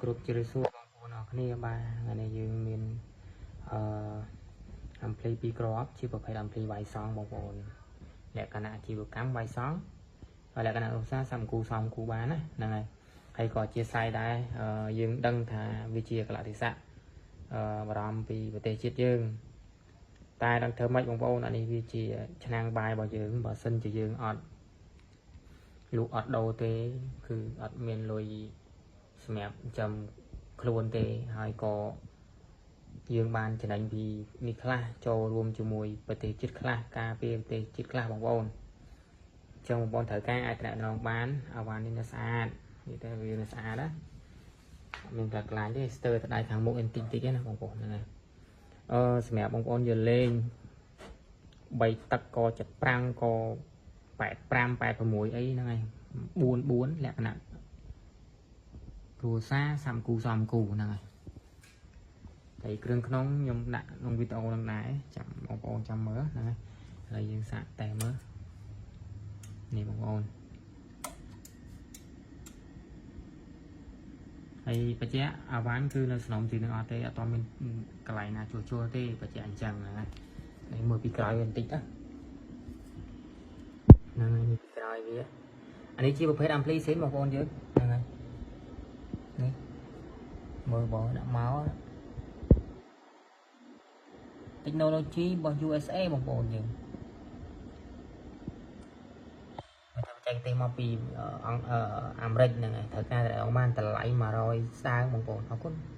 គ្រប់ជ្រាបសួរបងប្អូនអរគ្នាបាទថ្ងៃនេះយើងមានអឺអាំភ្លីពីរគ្រាប់ជាប្រភេទអាំភ្លីវាយសង់បងប្អូនលក្ខណៈអាជីវកម្មវាយសង់ហើយលក្ខណៈឧស្សាហ៍សំគូសំគូបានណាហ្នឹងហើយហើយក៏ជាសាយដែរយើងដឹងថាវាជាកលៈទេសៈអឺបារម្ភពីប្រទេសជាតិយើងតែដល់ធ្វើម៉េចបងប្អូនអានេះវាជាឆ្នាំងបាយរបស់យើងបើសិនជាយើងអត់លក់អត់ដូរទេគឺអត់មានលុយសម្រាប់ចាំខ្លួនទេហើយក៏យើងបានចំណេញពីនេះខ្លះចូលរួមជាមួយប្រទេសជាតិខ្លះការពារប្រទេសជាតិខ្លះបងប្អូនចឹងបងប្អូនត្រូវការអាចតំណងបានអាវ៉ាននេះនៅស្អាតនិយាយទៅវានៅស្អាតណាអត់មានក្លាខ្លាញ់ទេស្ទើរតែដៃខាងមុខឯងតិចតិចឯណាបងប្អូនហ្នឹងហើយអឺសម្រាប់បងប្អូនយកលេង3ទឹកក75ក85 86អីហ្នឹងហើយ44លក្ខណៈគ្រួសារសំគូសំគូហ្នឹងហើយហើយគ្រឿងក្នុងខ្ញុំដាក់ក្នុងវីដេអូហ្នឹងដែរចាំបងប្អូនចាំមើលហ្នឹងហើយហើយយើងសាកតែមើលនេះបងប្អូនហើយបច្ចៈអាវ៉ាន់គឺនៅស្នំទីនឹងអត់ទេអត់មានកន្លែងណាជួសជុលទេបច្ចៈអញ្ចឹងណានេះមើលពីក្រោយវាបន្តិចទៅហ្នឹងហើយនេះពីក្រោយវាអានេះជាប្រភេទ ampli សេនបងប្អូនយើងហ្នឹងហើយនេះមើលបងដាក់មក technology របស់ USA បងប្អូនយើងបើថាបច្ចេកទេសមកពីអង្គអាមេរិកហ្នឹងហើយត្រូវការតែបានតម្លៃ100ស្ដើងបងប្អូនអរគុណ។